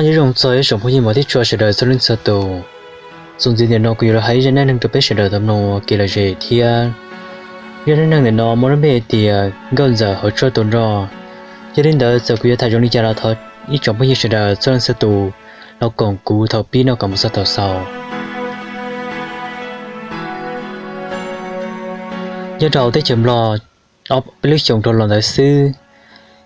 Nyob zoo txog ib tsoom phooj ywg mos thiab tshua sawv daws txhua leej txhua tus. Txuas ntxiv ntawm no kuv yuav los hais ib zaj neej neeg rau peb sawv daws tau mloog ua kev lom zem thiab. Zaj neej neeg ntawm no muaj lub npe hais tias Nkauj Ntxawm hauv tshuaj tus nrog. Yog li ntawd txawm kuv yuav tham zoo li cas los thov ib tsoom phooj ywg sawv daws txhua leej txhua tus los koom kuv thaum pib no kom mus txog thaum xaus. Nyob rau teb chaws Nplog, ob peb lub xyoo dhau los ntawd xwb,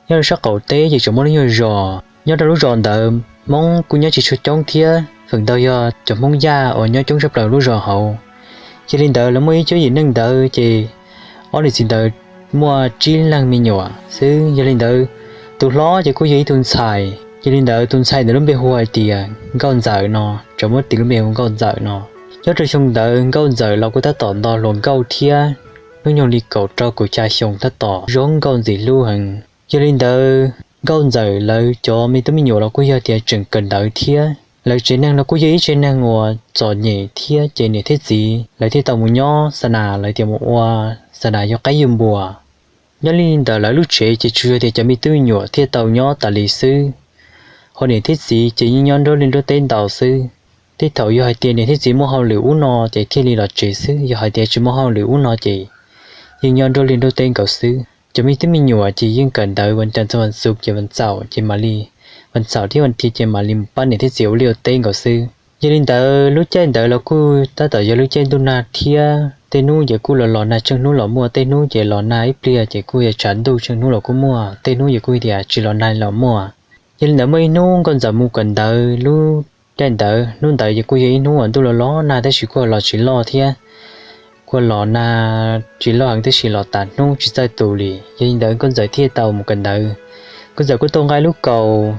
nyob rau sab qaum teb ces tseem muaj lub nyuag zos. Nyob rau lub zos ntawd Hmoob kuj nyob tsis tshua coob thiab, feem ntau yog cov Hmoob Yaj uas nyob coob tshaj plaws lub zos hauv. Yog li ntawd lawv muaj ib cuab yim neej ntawd ces ob niam txiv ntawd muaj tsib leeg me nyuam xwb. Yog li ntawd tus hlob ces kuj yog ib tug ntxhais. Yog li ntawd tus ntxhais ntawd lub npe hu hais tias Nkauj Ntxawm no, tseem muab tis lub npe hu Nkauj Ntxawm no. Nyob rau xyoo ntawd Nkauj Ntxawm los kuj tab tom nto hluas nkauj thiab, hnub nyoog li kaum rau kaum xya xyoo tab tom zoo nkauj ntxim hlub heev. Yog li ntawd Nkauj Ntxawm lawv cov me tub me nyuam los kuj yog tias tseem kawm ntawv thiab. Lawv tsev neeg los kuj yog ib tsev neeg uas txom nyem thiab ces niam thiab txiv lawv thiaj tau mus nyob xa nas, lawv tias mus ua xa nas yug qaib yug npua. Nyob li ntawd lawv lub tsev ces tsuas yog tias cov me tub me nyuam thiaj tau nyob tas li xwb, ho niam thiab txiv ces yeej nyob nruab liaj nruab teb ntau xwb. Tej thaum yog hais tias niam thiab txiv muaj hauj lwm ub no ces thiaj li los tsev xwb, yog hais tias tsis muaj hauj lwm ub no ces yeej nyob nruab liaj nruab teb nkaus xwb. Cov me tub me nyuam ces yeej kawm ntawv vas cas txog vas xuv ces vas xaum ces mam li, vas xaum thiab vas thiv ces mam li mus pab niam thiab txiv ua liaj ua teb nkaus xwb. Yog li ntawd lub caij ntawd los kuj tab tom yog lub caij ntuj nag thiab, tej hnub ces kuj los los nag tsheej hnub los muaj, tej hnub ces los nag ib pliag ces kuj yog tshav ntuj tsheej hnub los kuj muaj, tej hnub ces kuj tias tsis los nag los muaj. Yog li ntawd muaj ib hnub Nkauj Ntxawm mus kawm ntawv lub caij ntawd, hnub ntawd ces kuj yog ib hnub uas ntuj los los nag tab sis kuj los tsis loj thiab, kuj los nag tsis loj heev tab sis los tas hnub tsis txawj tus li. Yog li ntawd Nkauj Ntxawm thiaj tau mus kawm ntawv. Nkauj Ntxawm kuj tau nqa lub kaus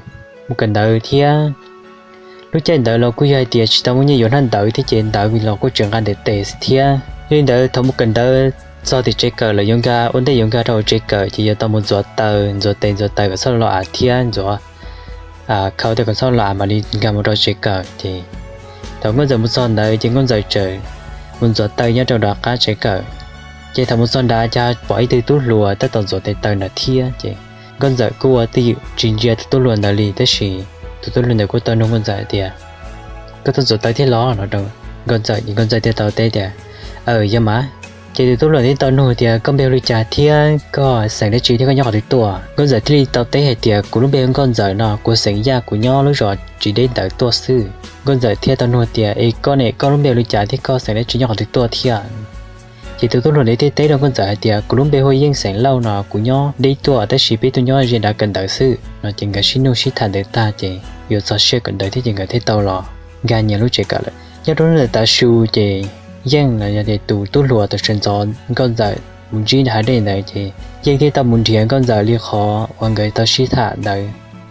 mus kawm ntawv thiab. Lub caij ntawd los kuj yog hais tias tsis tau muaj nyiaj yuav hnab ntawv thiab ces ntawv los kuj tseem nqa ntes tes xwb thiab. Yog li ntawd thaum mus kawm ntawv txog tim tsev kawm lawm yuav nkag ua ntej yuav nkag rau hauv tsev kawm ces yuav tau mus ntxuav taws, ntxuav tes ntxuav taws kom txhob los av thiab ntxuav khau tej kom txhob los av mam li nkag mus rau tsev kawm ces thaum Nkauj Ntxawm mus txog ntawd ces Nkauj Ntxawm tseem mus ntxuav taws nyob rau nram qab tsev kawm. Ces thaum mus txog nrad ces pom ib tug tub hluas tab tom ntxuav tes taws nrad thiab ces Nkauj Ntxawm kuj ua twj ywm tsis ntsia tus tub hluas ntawd li tab sis tus tub hluas ntawd kuj tau nug Nkauj Ntxawm tias, koj tuaj ntxuav taws thiab los no rau Nkauj Ntxawm ces Nkauj Ntxawm thiaj tau teb tias, aws yog mas. Ces tus tub hluas thiaj tau nug tias koj npe hu li cas thiab koj xeem dab tsi thiab koj nyob qhov twg tuaj. Nkauj Ntxawm thiaj li tau teb hais tias kuv lub npe hu Nkauj Ntxawm no, kuv xeem Yaj kuv nyob lub zos tsis deb ntawd tuaj xwb. Nkauj Ntxawm thiaj tau nug tias es koj ne, koj lub npe hu li cas thiab koj xeem dab tsi nyob qhov twg tuaj thiab. Ces tus tub hluas ntawd thiaj teb rau Nkauj Ntxawm hais tias kuv lub npe hu Yeej xeem Lauj no, kuv nyob deb tuaj tab sis peb tuaj nyob ze nrad kawm ntawv xwb no ces nkawd sib nug sib tham ntawd tag ces yuav txog siab kawm ntawv thiab ces nkawd thiaj tau los nkag nyias lub tsev kawm lawm. Nyob rau hnub ntawd tav su ces Yeej los yog tias tus tub hluas tau sawv ntxov Nkauj Ntxawm mus ntsib hav dej ntawd ces Yeej thiaj tau mus nrhiav Nkauj Ntxawm li qhov uas nkawd tau sib tham ntawd.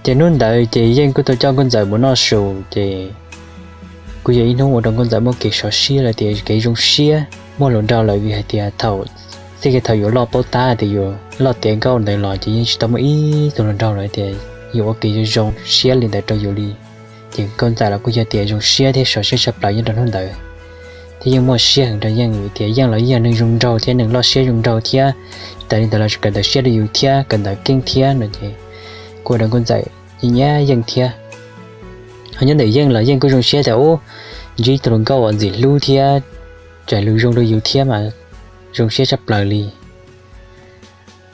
Ces hnub ntawd ces Yeej kuj tau coj Nkauj Ntxawm mus noj su ces kuj yog ib hnub ua rau Nkauj Ntxawm muaj kev sov siab los tias kev zoo siab muaj hluas nraug lawm vim hais tias thaum txij kiag thaum yus loj paub tab tias yus loj tiav nkauj ntawd los ces yeej tsis tau muaj ib tug hluas nraug los tias yus ua kev zoo siab li ntawd rau yus li. Ces Nkauj Ntxawm los kuj yog tias zoo siab thiab sov siab tshaj plaws nyob rau hnub ntawd. Thiab yeej muaj siab heev rau Yeej vim tias Yeej los yog neeg zoo nraug thiab neeg loj siab zoo nraug thiab, tas li ntawd los kawm ntawv siab rau yus thiab kawm ntawv keej thiab no ces kuj ua rau Nkauj Ntxawm nyiam nyiam Yeej thiab. Ho nyob ntawm Yeej los Yeej kuj zoo siab tias ub, ntsib tus hluas nkauj uas ntxim hlub thiab txais lus zoo rau yus thiab mas zoo siab tshaj plaws li.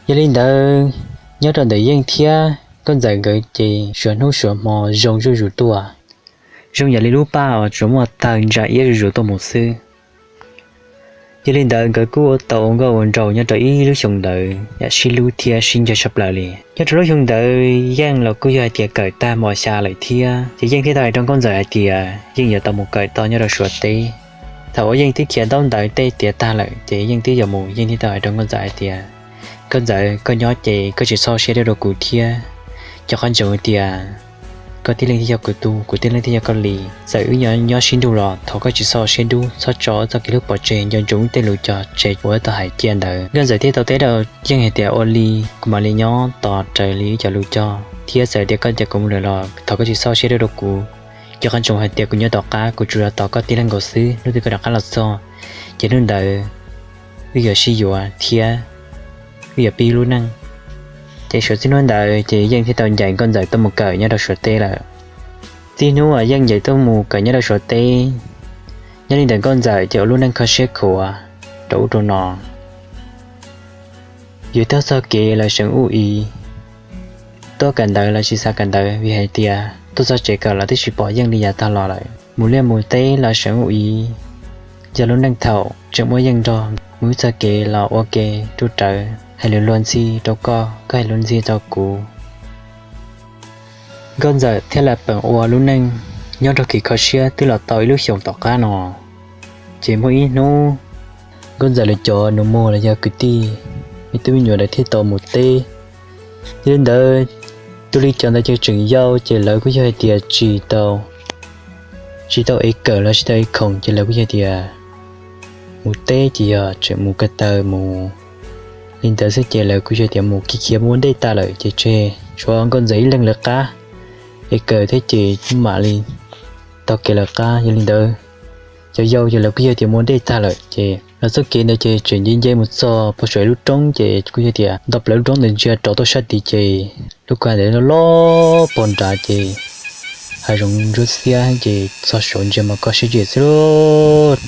Yog li ntawd, nyob rau ntawm Yeej thiab Nkauj Ntxawm nkawd ces suav hnub suav hmo zoo zuj zus tuaj, zoo yam li lub paj uas tsuas muaj tawg ntsa iab zuj zus tuaj mus xwb. Yog li ntawd nkawd kuj ua tau ua nkauj ua nraug nyob rau ib lub xyoo ntawd yam sib hlub thiab sib ncog tshaj plaws li. Nyob rau lub xyoo ntawd Yeej los kuj yog hais tias kawm tag mos xya lawm thiab, ces Yeej thiaj tau hais rau Nkauj Ntxawm hais tias Yeej yuav tau mus kawm toj nyob rau Suav teb. Thaum uas Yeej twb khiav ntaub ntawv tej tiav tag lawm ces Yeej twb yuav mus, Yeej thiaj tau hais rau Nkauj Ntxawm hais tias, Nkauj Ntxawm, koj nyob ces koj tsis txhob siab deb rau kuv thiab. Cov qhov ntsoov tias koj tib leeg thiaj yog kuv tug, kuv tib leeg thiaj yog koj li. Txawm wb nyob sib nrug los thov koj tsis txhob siab dub, txhob tso wb txoj kev hlub pov tseg nco ntsoov wb tej lus cog tseg uas wb tau hais cia ntawd. Nkauj Ntxawm thiaj tau teb rau Yeej hais tias, ua li, kuv mam li nyob tos raws li wb cov lus cog thiab txawm tias koj ncaim kuv mus lawm los thov koj tsis txhob siab deb rau kuv. Cov qhov ntsoov hais tias kuv nyob tom qab, kuv tsuas yog tos koj tib leeg nkaus xwb, hnub twg koj rov qab los txog ces hnub ntawd wb yuav sib yuav thiab wb yuav pib lub neej. Ces suav txij hnub ntawd ces Yeej thiaj tau ncaim Nkauj Ntxawm tuaj mus kawm nyob rau Suav teb lawm. Tib hnub uas Yeej ncaim tuaj mus kawm nyob rau Suav teb, nyob li ntawm Nkauj Ntxawm ces ua lub neej kho siab khuav rau ub rau no. Yus tuaj txog kev los seev ub ib, tuaj kawm ntawv los tsis xav kawm ntawv vim hais tias tuaj txog tsev kawm los twb tsis pom Yeej li yav tag los lawm. Mus liaj mus teb los seev ub ib, yog lub neej thaum tseem muaj Yeej nrog mus ib txog kev los ua ke rub rawv, hais lus luag ntxhi rau koj, koj hais lus ntxhi rau kuv. Nkauj Ntxawm thiaj li peem ua lub neej nyob nrog kev kho siab twb los tau ib lub xyoos tom qab no. Ces muaj ib hnub, Nkauj Ntxawm lawv cov nus muag los yog kwv tij, ib tug me nyuam lawv thiaj tau mus teb. Yog li ntawd, tus li cov ntawd ces tseem yau ces lawv kuj yog hais tias tsis tau, tsis tau ev kawm los tsis tau ev khoom ces lawv kuj yog tias mus teb ces yog tseem mus ko taw mus li ntawd xwb ces lawv kuj yog tias mus khiav khiav mus ua ntej tag lawm ces tseg tshuav Nkauj Ntxawm ib leeg lawv qab ev kawm thiab ces mam li taug kev lawv qab. Yog li ntawd, cov yau ces lawv kuj yog tias mus ua ntej tag lawm ces los txoj kev ntawd ces tseem nce nce mus txog puag saum ib lub roob ces kuj yog tias nto plaws lub roob ntawd ntsia rov tuaj sab tid ces lub ko ntawd loj loj pog nrad ces hav zoov ntsuab xiab ces txog saud ntsia mas kho siab zim xwb lauj.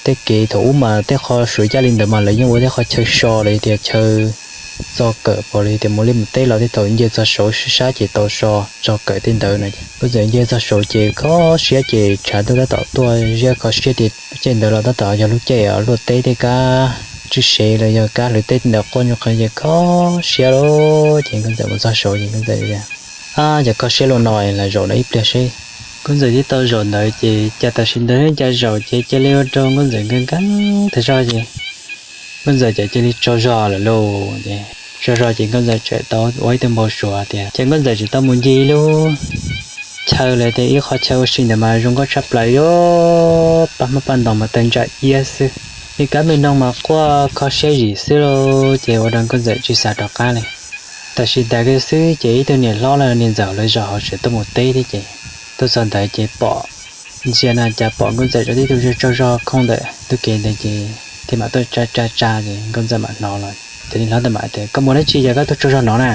Tej kev thaum ub mas tej qho suav yaj li ntawd mas lawv yeej ua tej qho chaw so los yog tias chaw txo kawm pom los yog tias mus liaj mus teb los tej thaum nce txog saud sab sab ces tau so tso kawm tej ntawd no. Nkauj Ntxawm nce txog saud ces kho siab ces tshav ntuj tab tom tuaj ziab kho siab tias lub caij ntawd los tab tom yog lub caij luaj teb tej kab tswb sev los yog kab hlwv teb tej ntawd quaj nyuj qees ces kho siab lawm ces Nkauj Ntxawm mus txog saud ces Nkauj Ntxawm tias, Ab, cas kho siab luaj no, lam zaum no ib pliag seb. Nkauj Ntxawm thiaj tau zaum ntawd ces cas tam sim ntawd cas zaum ces cia li ua rau Nkauj Ntxawm nkees nkees tag zog ces Nkauj Ntxawm cas cia li tsaug zog lawm lauj. Ces tsaug zog ces Nkauj Ntxawm tseem tau ua ib tug npau suav tias ces Nkauj Ntxawm tseem tau mus ncig lub chaw los tias ib qho chaw ua si ntawd mas zoo nkauj tshaj plaws, yuav paj hmab paj ntoos mas tawg ntsa iab xwb, me kab me noog mas quaj kho siab zim xwb lauj. Ces ua rau Nkauj Ntxawm tsis xav rov qab li. Tam sim ntawd kiag xwb ces ib tug niam hlob los niam ntxawm lawv zos hauv tseem tuaj mus teb thiab ces tuaj txog ntawd ces pom ntsia na cas pom Nkauj Ntxawm rau tib tug tsaug zog khooj ntawm ntug kev ntawd ces thiaj mam tuaj tsa tsa tsa ces Nkauj Ntxawm mam hnov los ces niam hlob ntawd mam tias, Koj mus dab tsi cas koj tuaj tsaug zog no na?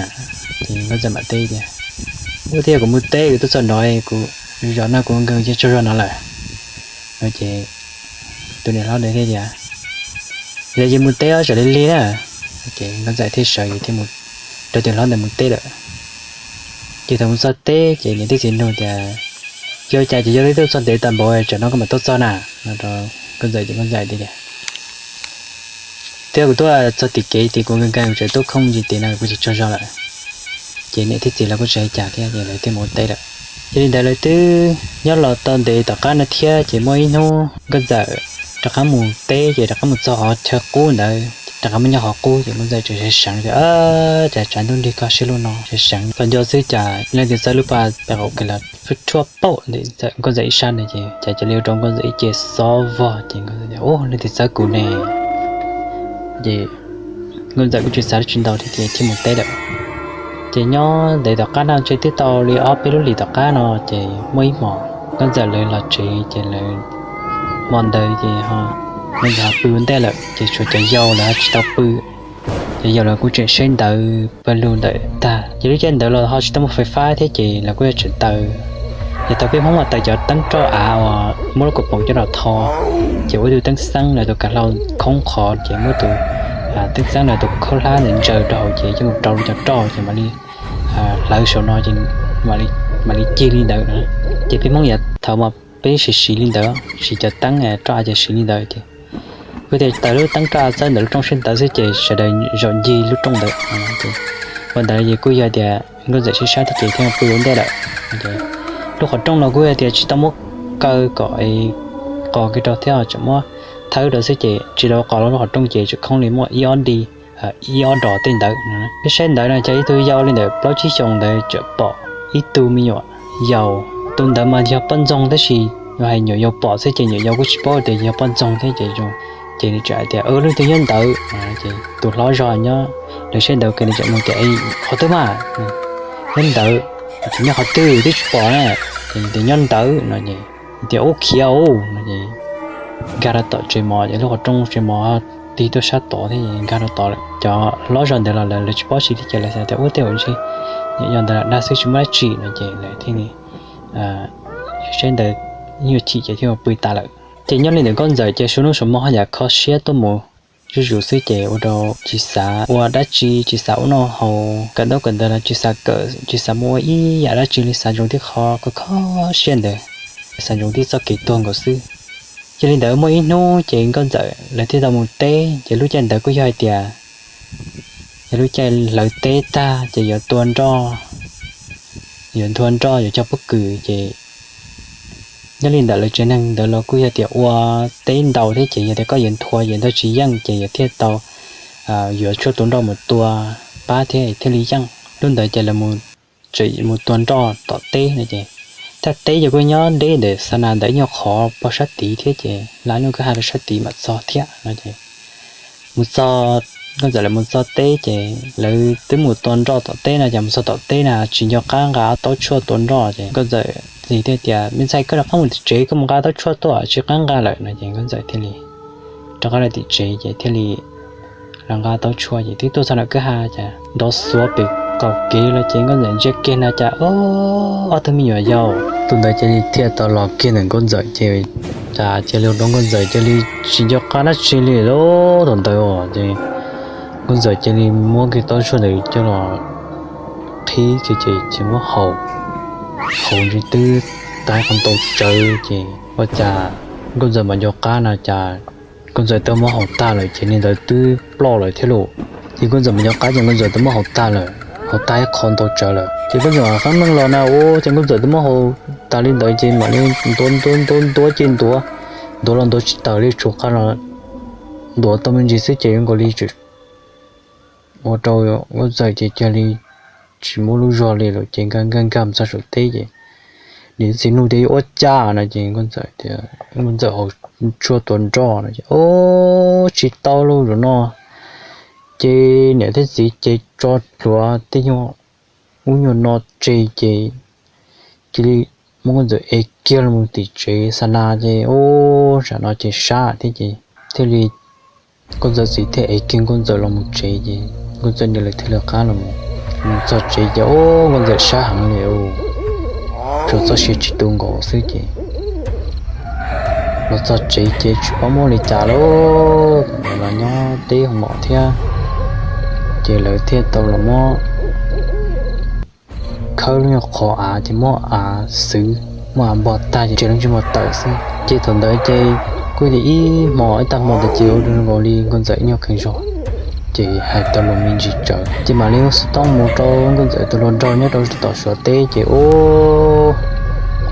Ces Nkauj Ntxawm mam teb tias, Ub, thiab kuv mus teb kuv tuaj txog no kuv zos no kuv nkees ces tsaug zog no lawm. No ces tus niam hlob ntawd thiaj tias, Yog ces mus teb os, tsaws li lig na. Ces Nkauj Ntxawm thiaj sawv thiab mus, rau tus niam hlob ntawd mus teb lawm. Ces thaum mus txog teb ces niam thiab txiv nug tias, Yog cas ces yog li tuaj txog ntev tag npaum tsam no koj mam tuaj txog na? No rau Nkauj Ntxawm ces Nkauj Ntxawm tias, Thiab kuv tuaj txog tim kev ces kuv nkees nkees kuv tseem tuaj khooj ntsis tid no kuv tsis tsaug zog lawm. Ces niam thiab txiv lawv kuj tsis hais cas thiab ces lawv thiaj mus ua teb lawm. Yog li ntawd lawv twb nyob los tau ntev tom qab no thiab ces muaj ib hnub Nkauj Ntxawm rov qab mus teb ces rov qab mus txog qhov chaw qub ntawd, rov qab mus nyob qhov qub ces Nkauj Ntxawm tseem seev seev tias, Cas tshav ntuj nrig kho siab luaj no, seev seev tau nco xwb cas leej twg txawb lub pa pem qaum kev los rhuaj paum ntawm Nkauj Ntxawm ib sab ntawd ces cas cia li ua rau Nkauj Ntxawm ib ce xob vog ces Nkauj Ntxawm tias, Ub, leej twg txawb kuv ne? Ces Nkauj Ntxawm kuj tsis xav tsis ntau thiab ces thiaj mus teb lawm. Ces nyob ntev tom qab no ntshe twb tau li ob peb lub hlis tom qab no ces muaj ib hmos Nkauj Ntxawm lawv los tsev ces lawv hmo ntawd ces Nkauj Ntxawm ho pw ua ntej lawm ces tshuav cov yau lawv ho tsis tau pw. Cov yau lawv kuj tseem saib ntawv pawg lug ntawm tag ces lub caij ntawd los ho tsis tau muaj fais fab thiab ces lawv kuj yuav tseem taws. Ces thaum peb Hmoob mas taws cov teeb roj av uas muab lub kaus poom coj los tho ces ua ib tug teeb xeeb lawv tus kav hlau khoob qhov ces muab tus teeb xeeb lawv tus khaub hlab ntawd ntsaws rau hauv ces coj mus rau cov roj ces mam li hlawv saum no ces mam li cig li ntawd na. Ces peb Hmoob yav thaud mas peb siv siv li ntawd, siv cov teeb roj av ces siv li ntawd ces kuj tias taws lub teeb roj av txawb ntawm lub rooj siab ntawd xwb ces sawv daws zaum ncig lub rooj ntawd. Ua ntawd ces kuj yog tias Nkauj Ntxawm sib sab thiab ces thiaj pw ua ntej lawm. Lub qhov rooj no kuj yog tias tsis tau muab kaw kom qos kiag rau thiab tseem muab thawb rau xwb ces tsis tau qos lub qhov rooj ces tseem khoob li muaj ib ob nti, ib ob dos tej ntawd. Peb saib ntawd no cas ib tug yau li ntawm plaub tsib xyoos ntawd tseem pom ib tug me nyuam yaus. Tus ntawd mas yog poj ntxoog tab sis hais nyuam yaus pom xwb ces nyuam yaus kuj tsis paub tias yog poj ntxoog thiab ces zoo, ces nws tseem hais tias, Leej twg nyob ntawd? Ces tus hlob zog nyob lawv saib ntawd kiag nws tseem nug tias, Qhov twg mas? Nyob ntawd. Ces nyob qhov twg twb tsis pom na? Ces tias, Nyob ntawd no ces tias, Ub, khiav ub no ces nkag rau tom tsev mov ces lub qhov rooj tsev mov tig tuaj sab tod thiab nkag rau tod lawm. Cov hlob zog ntawd los lawv tsis paub tsis li cas lawv xav tias ub tej zaum ntshe nyuam yaus ntawd lam dag xwb tsis muaj dab tsi no ces lawv thiaj li saib ntawd nyuag chim ces thiaj pw tas lawm. Ces nyob li ntawd Nkauj Ntxawm ces suav hnub suav hmo haj yam kho siab tuaj mus zuj zus xwb ces ua rau tsis xav ua dab tsi, tsis xav ua noj haus kawm ntaub kawm ntawv los tsis xav kawm, tsis xav mus ua ib yam dab tsi li, xav ntsoov tib qho kho kho siab ntawd, xav ntsoov tib txoj kev tuag nkaus xwb. Yog li ntawd muaj ib hnub ces Nkauj Ntxawm lawv thiaj tau mus teb, ces lub caij ntawd kuj yog hais tias yog lub caij hlawv teb tag ces yuav tua nroj, yuav nthua nroj yuav cog pob kws ces nyob li ntawm lawv tsev neeg ntawd los kuj yog tias ua teb ntau thiab ces yog tias koj yuav nthua ces ntawd tsis yeej ces yog thiaj tau yuav tshuaj tua nroj mus tua pab thiab thiaj li yeej. Hnub ntawd ces lawv tseem mus tua nroj tom teb no ces thaj teb ces kuj nyob deb ntawm xa nas ntawd ib nyuag qhov pog sab tid thiab ces hla nyuag kwj ha rau sab tid mam txog thiab no ces mus txog, Nkauj Ntxawm lawv mus txog teb ces lawv twb mus tua nroj tom teb no ces mus txog tom teb na tsis nco qab nqa taub tshuaj tua nroj ces Nkauj Ntxawm txiv thiaj tias, Me ntxhais, koj rov qab mus tim tsev, koj mus nqa taub tshuaj tuaj, tsis qab nqa lawm no ces Nkauj Ntxawm thiaj li rov qab los tim tsev ces thiaj li los nqa taub tshuaj ces twb tuaj txog nram kwj ha cas nrov xuav pem qaum kev los ces Nkauj Ntxawm ntsia kiag na cas ob tug me nyuam yaus tus ntawd cia li thiaj tau los kiag ntawm Nkauj Ntxawm ces cas cia li rau Nkauj Ntxawm cia li tsis nco qab dab tsi li lawm thaum ntawd os ces Nkauj Ntxawm cia li muab kiag taub tshuaj ntawd coj los qhib kiag ces cia muab haus, haus ntshe twb tag qhov ntau tsawv ces ua cas Nkauj Ntxawm mam nco qab na cas Nkauj Ntxawm twb muab haus tag lawm ces li ntawd twb ploj lawm thiab lauj. Ces Nkauj Ntxawm mam nco qab ces Nkauj Ntxawm twb muab haus tag lawm, haus tag ib qho ntau tsawv lawm ces Nkauj Ntxawm qab meej los na ua ces Nkauj Ntxawm twb muab haus tas li ntawd ces mam li ntuav ntuav ntuav ntuav ces ntuav, ntuav los ntuav tsis tawm li tsuas qab los ntuav tau me ntsis xwb ces zoo nkaus li ua rau Nkauj Ntxawm ces cia li tsis muaj lub zog li lawm ces nkag nkag nkag mus txog saum teb ces niam thiab txiv nug tias yuav ua cas no ces Nkauj Ntxawm tias Nkauj Ntxawm haus tshuaj tua nroj no ces ua tsis tau lauj zaum no ces niam thiab txiv ces tso plhuav tej nyuag ub nyuag no tseg ces cia li muab Nkauj Ntxawm ev kiag los mus tim tsev xa nas ces ua tsam no ces sab thiab ces thiaj li Nkauj Ntxawm txiv thiaj ev kiag Nkauj Ntxawm los mus tsev ces Nkauj Ntxawm niam lawv thiaj li qab los mus txog tsev ces ua Nkauj Ntxawm sab heev li tsuas txoj sia tsis tu nkaus xwb ces los txog tsev ces tsis paub muaj li cas lauj, los nyob teb hoo mom thiab ces lawv thiaj tau los muab khawb lub nyuag qhov av ces muab av xwv, muab av npog tag ces tseg lub ntsej muag tawm xwb ces thaum ntawd ces kuj tias ib hmo ib tag hmo ntawd ces ua zoo nkaus li Nkauj Ntxawm ib nyuag kheev zog ces hais tau lus me ntsis tsawv ces mam li hu xov tooj mus rau Nkauj Ntxawm tus hluas nraug nyob rau tom Suav teb ces ua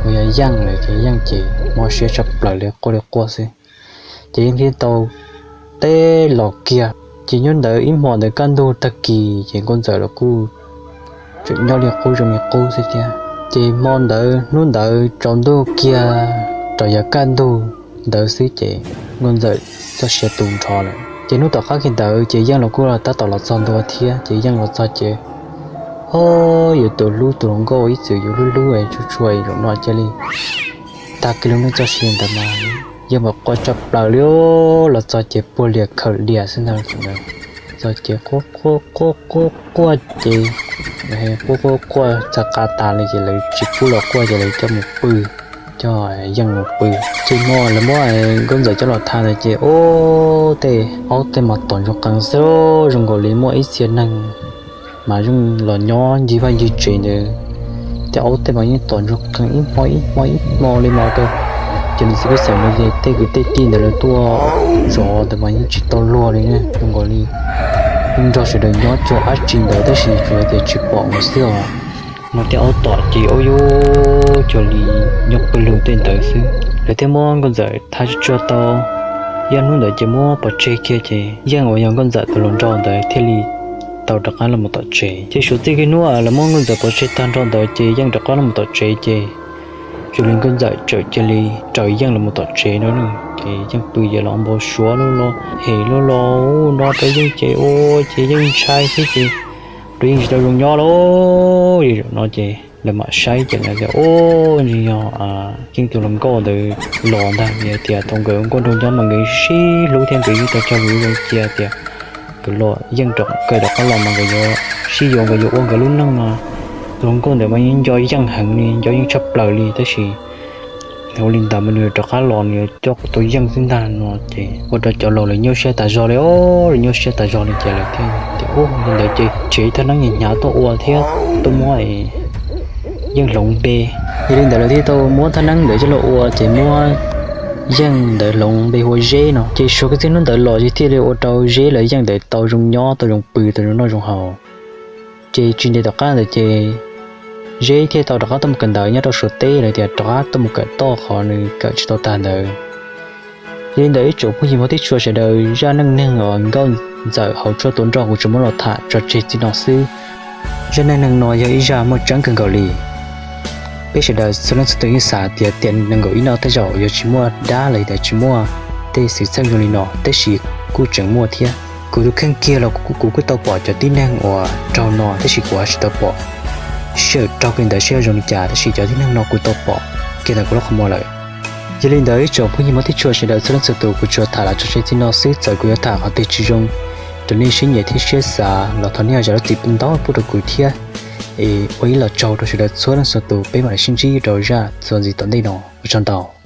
ua yog yeej lawm ces yeej ces mob siab tshaj plaws li quaj li quaj xwb ces yeej thiaj tau teb los kiag ces nyob ntawd ib hmo ntawd kaj ntug tag kis ces Nkauj Ntxawm los kuj tseem nyob li qub zoo li qub xwb thiab ces hmo ntawd hnub ntawd tsaus ntuj kiag rau yav kaj ntug ntawd xwb ces Nkauj Ntxawm txoj sia tu nrho lawm ces hnub tom qab kiag ntawd ces yeej los kuj tab tom los txog ntua thiab ces yeej los txog ces o yuav tus hlub tus hluas nkauj ib txwm yuav hlub hlub tshua tshua zaum no cia li tag kiag lub neej txoj sia ntawd mas yeej mam quaj tshaj plaws li los txog ces puag lias khawm lias xwb ntag thaum ntawd txog ces quaj quaj quaj quaj quaj ces quaj quaj quaj txog qab tas li ces lawv tsis pub los quaj ces lawv coj mus pw, coj yeej mus pw ces hmo lawv muab Nkauj Ntxawm coj los tha ntawd ces ua tej aub tej mas tom ntsuag qees xwb zoo nkaus li muaj ib txhia neeg mas yeej los nyob ncig vaj ncig tsev ntawd tej aub tej mas yeej tom ntsuag qees ib hmo ib hmo ib hmo li mas rau ces nws txiv kuj xav mus ces tej kwv tej tij ntawd lawv tuaj zov ntawd mas yeej tsis tau luag li zoo nkaus li yeej nrog sawv daws nyob cuag dab tsi ntawd tab sis tsuas tias tsis pom mus xwb os. Mas tej aub tom ces ua yuav cuag li nyob pw lug tej ntawd xwb lawv thiaj muab Nkauj Ntxawm tha tsuag tsuag tau ib ob hnub ntawd ces muab pov tseg kiag ces yeej uas yog Nkauj Ntxawm tus hluas nraug ntawd thiaj li tau rov qab los tom tsev ces suav txij kiag hnub lawv muab Nkauj Ntxawm pov tseg tag nrho ntawd ces yeej rov qab los tom tsev ces cuag li Nkauj Ntxawm txawm cia li raws yeej los tom tsev no ces yeej pw ces los npau suav lub los hem lub los no rau yeej ces ua ces yeej ntshai xwb ces rau yeej tsis tau zoo nyob lawm no ces lawv mam saib ces lawv tias ua ntsis yog yeej tus hluas nkauj ntawd los ntag vim tias thaum nkawd nkauj nraug nyob mas nkawd sib hlub thiab nkawd yeej tau cog lus zoo cia tias nkawd los yeej rov kawg rov qab los mas nkawd yuav sib yuav nkawd yuav ua nkawd lub neej no Hluas nkauj ntawd mas yeej nco Yeej heev li, nco Yeej tshaj plaws li, tab sis ua li ntawd mas nws rov qab los nws yuav coj kuv tau Yeej xwb ntag no ces ua rau cov laus lawv nyuaj siab tas zog li os, lawv nyuaj siab tas zog li ces lawv thiaj tias, Ub, li ntawd ces tseg thaj neeb hnyav tuaj ua thiab tuaj muab Yeej hloov npe. Yog li ntawd lawv thiaj tau muab thaj neeb ntawd coj los ua ces muab Yeej ntawd hloov npe hu ua Zeb no. Ces suav kiag txij hnub ntawd los ces thiaj li ua rau Zeb lawv Yeej ntawd tau zoo nyob, tau zoo pw, tau zoo noj zoo haus. Ces tsis ntev tom qab ntawd ces Zeb thiaj tau rov qab tuaj mus kawm ntawv nyob rau Suav teb, lawv tias rov qab tuaj mus kawm toj qhov nws kawm tsis tau tag ntawd. Yog li ntawd ib tsoom phooj ywg hmov tib tshua sawv daws, zaj neej neeg uas Nkauj Ntxawm hauv tshuaj tua nroj kuv tsuas muab los tham tso tseg txij no xwb. Zaj neej neeg no yog ib zaj muaj tseeb kawg nkaus li. Peb sawv daws txhua leej txhua tus yeej xav tias tiam nees nkaum ib no tej zaum yuav tsis muaj dab los tias tsis muaj tej xwm txheej zoo li no, tab sis kuj tseem muaj thiab. Kuv tus kheej kiag los kuv kuj tau pom cov tib neeg uas raug no, tab sis kuv tsis tau pom sij hawm raug li ntawd seb zoo li cas, tab sis cov tib neeg no kuv tau pom kiag ntawm kuv lub qhov muag lawm. Yog li ntawd ib tsoom phooj ywg hmov tib tshua sawv daws txhua leej txhua tus, kuv tsuas tham los tso tseg txij no xwb. Txawm kuv yuav tham qhov twg tsis zoo rau nej siab nyiam thiab siab xav los thov nej zam lub txim ntau pub rau kuv thiab. Es ua ib los tsaug rau sawv daws txhua leej txhua tus, peb mam li sib ntsib rau zaj txuas ntxiv tom ntej no, ua tsaug ntau.